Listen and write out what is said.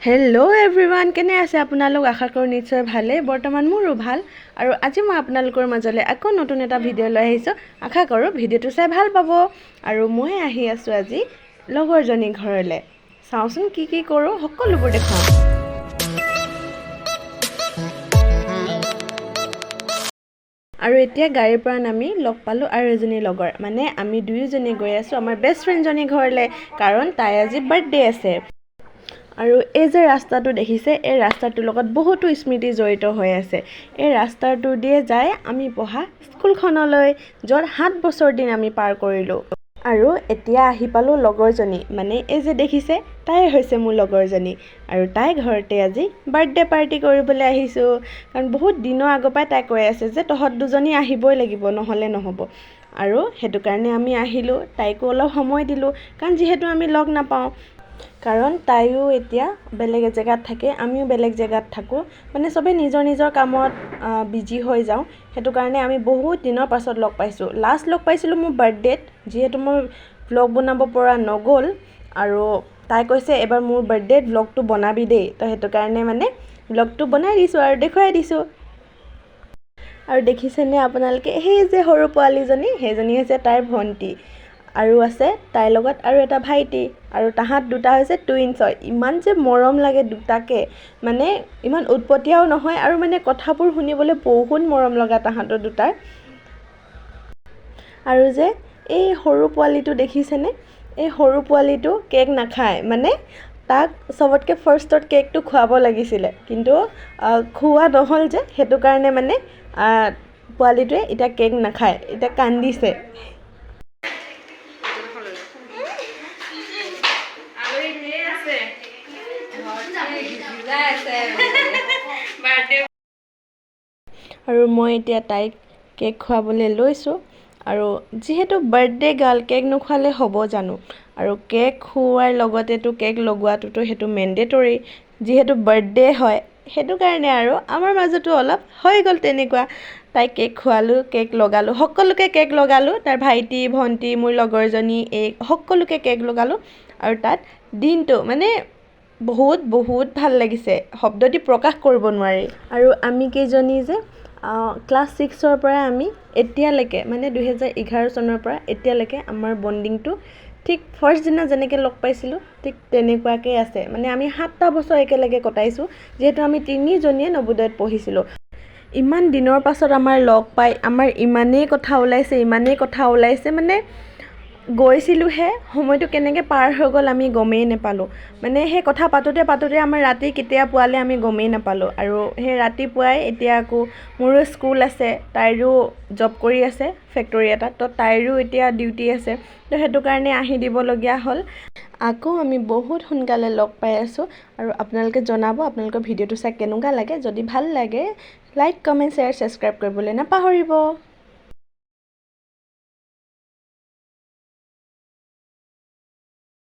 Hello' everyone, কেনে আছে আপোনালোক? আশা কৰোঁ নিশ্চয় ভালেই। বৰ্তমান মোৰো ভাল। আৰু আজি মই আপোনালোকৰ মাজলৈ আকৌ নতুন এটা ভিডিঅ' লৈ আহিছোঁ। আশা কৰোঁ ভিডিঅ'টো চাই ভাল পাব। আৰু মই আহি আছোঁ আজি লগৰজনীৰ ঘৰলৈ। চাওঁচোন কি কি কৰোঁ, সকলোবোৰ দেখুৱাম। আৰু এতিয়া গাড়ীৰ পৰা নামি লগ পালোঁ আৰু এজনী লগৰ, মানে আমি দুয়োজনী গৈ আছোঁ আমাৰ বেষ্ট ফ্ৰেণ্ডজনীৰ ঘৰলৈ, কাৰণ তাই আজি বাৰ্থডে আছে। আৰু এই যে ৰাস্তাটো দেখিছে, এই ৰাস্তাটোৰ লগত বহুতো স্মৃতি জড়িত হৈ আছে। এই ৰাস্তাটো দিয়ে যায় আমি পঢ়া স্কুলখনলৈ, য'ত 7 বছৰ দিন আমি পাৰ কৰিলোঁ। আৰু এতিয়া আহি পালোঁ লগৰজনী, মানে এই যে দেখিছে তাই হৈছে মোৰ লগৰজনী। আৰু তাই ঘৰতে আজি বাৰ্থডে পাৰ্টি কৰিবলৈ আহিছোঁ, কাৰণ বহুত দিনৰ আগৰ পৰাই তাই কৈ আছে যে তহঁত দুজনী আহিবই লাগিব, নহ'লে নহ'ব। আৰু সেইটো কাৰণে আমি আহিলোঁ, তাইকো অলপ সময় দিলোঁ, কাৰণ যিহেতু আমি লগ নাপাওঁ, কাৰণ তাইও এতিয়া বেলেগ জেগাত থাকে, আমিও বেলেগ জেগাত থাকোঁ, মানে চবেই নিজৰ নিজৰ কামত বিজি হৈ যাওঁ। সেইটো কাৰণে আমি বহুত দিনৰ পাছত লগ পাইছোঁ। লাষ্ট লগ পাইছিলোঁ মোৰ বাৰ্থডেত, যিহেতু মই ভ্লগ বনাব পৰা নগ'ল। আৰু তাই কৈছে এবাৰ মোৰ বাৰ্থডেত ভ্লগটো বনাবি দেই, তো সেইটো কাৰণে মানে ভ্লগটো বনাই দিছোঁ আৰু দেখুৱাই দিছোঁ। আৰু দেখিছেনে আপোনালোকে সেই যে সৰু পোৱালীজনী, সেইজনী হৈছে তাইৰ ভণ্টি, আৰু আছে তাইৰ লগত আৰু এটা ভাইটি, আৰু তাহাঁত দুটা হৈছে টুইনছ হয়। ইমান যে মৰম লাগে দুটাকে, মানে ইমান উৎপতীয়াও নহয়, আৰু মানে কথাবোৰ শুনিবলৈ বহুত মৰম লগা তাহাঁতৰ দুটাৰ। আৰু যে এই সৰু পোৱালিটো দেখিছেনে, এই সৰু পোৱালিটো কেক নাখায়, মানে তাক চবতকৈ ফাৰ্ষ্টত কেকটো খুৱাব লাগিছিলে, কিন্তু খুওৱা নহ'ল যে, সেইটো কাৰণে মানে পোৱালিটোৱে এতিয়া কেক নাখায়, এতিয়া কান্দিছে। আৰু মই এতিয়া তাইক কেক খুৱাবলৈ লৈছোঁ। আৰু যিহেতু বাৰ্থডে গাৰ্ল, কেক নোখোৱালে হ'ব জানো? আৰু কেক খুওৱাৰ লগতেতো কেক লগোৱাটোতো সেইটো মেণ্ডেটৰী, যিহেতু বাৰ্থডে হয়, সেইটো কাৰণে আৰু আমাৰ মাজতো অলপ হৈ গ'ল তেনেকুৱা। তাইক কেক খোৱালোঁ, কেক লগালোঁ, সকলোকে কেক লগালোঁ, তাৰ ভাইটি, ভণ্টি, মোৰ লগৰজনী, এই সকলোকে কেক লগালোঁ। আৰু তাত দিনটো মানে বহুত বহুত ভাল লাগিছে, শব্দ দি প্ৰকাশ কৰিব নোৱাৰি। আৰু আমি কেইজনী যে ক্লাছ 6ৰ পৰা আমি এতিয়ালৈকে, মানে 2011 চনৰ পৰা এতিয়ালৈকে আমাৰ বণ্ডিংটো ঠিক ফাৰ্ষ্ট দিনা যেনেকৈ লগ পাইছিলোঁ ঠিক তেনেকুৱাকৈ আছে। মানে আমি 7টা বছৰ একেলগে কটাইছোঁ, যিহেতু আমি তিনিজনীয়ে নৱোদয়ত পঢ়িছিলোঁ। ইমান দিনৰ পাছত আমাৰ লগ পাই আমাৰ ইমানেই কথা ওলাইছে, ইমানেই কথা ওলাইছে, মানে গৈছিলোঁহে, সময়টো কেনেকৈ পাৰ হৈ গ'ল আমি গমেই নাপালোঁ। মানে সেই কথা পাতোঁতে পাতোঁতে আমাৰ ৰাতি কেতিয়া পোৱালে আমি গমেই নাপালোঁ। আৰু সেই ৰাতিপুৱাই এতিয়া আকৌ মোৰো স্কুল আছে, তাইৰো জব কৰি আছে ফেক্টৰী এটাত, তো তাইৰো এতিয়া ডিউটি আছে, তো সেইটো কাৰণে আহি দিবলগীয়া হ'ল। আকৌ আমি বহুত সোনকালে লগ পাই আছোঁ। আৰু আপোনালোকে জনাব আপোনালোকৰ ভিডিঅ'টো চাই কেনেকুৱা লাগে। যদি ভাল লাগে লাইক, কমেণ্ট, শ্বেয়াৰ, ছাবস্ক্ৰাইব কৰিবলৈ নাপাহৰিব।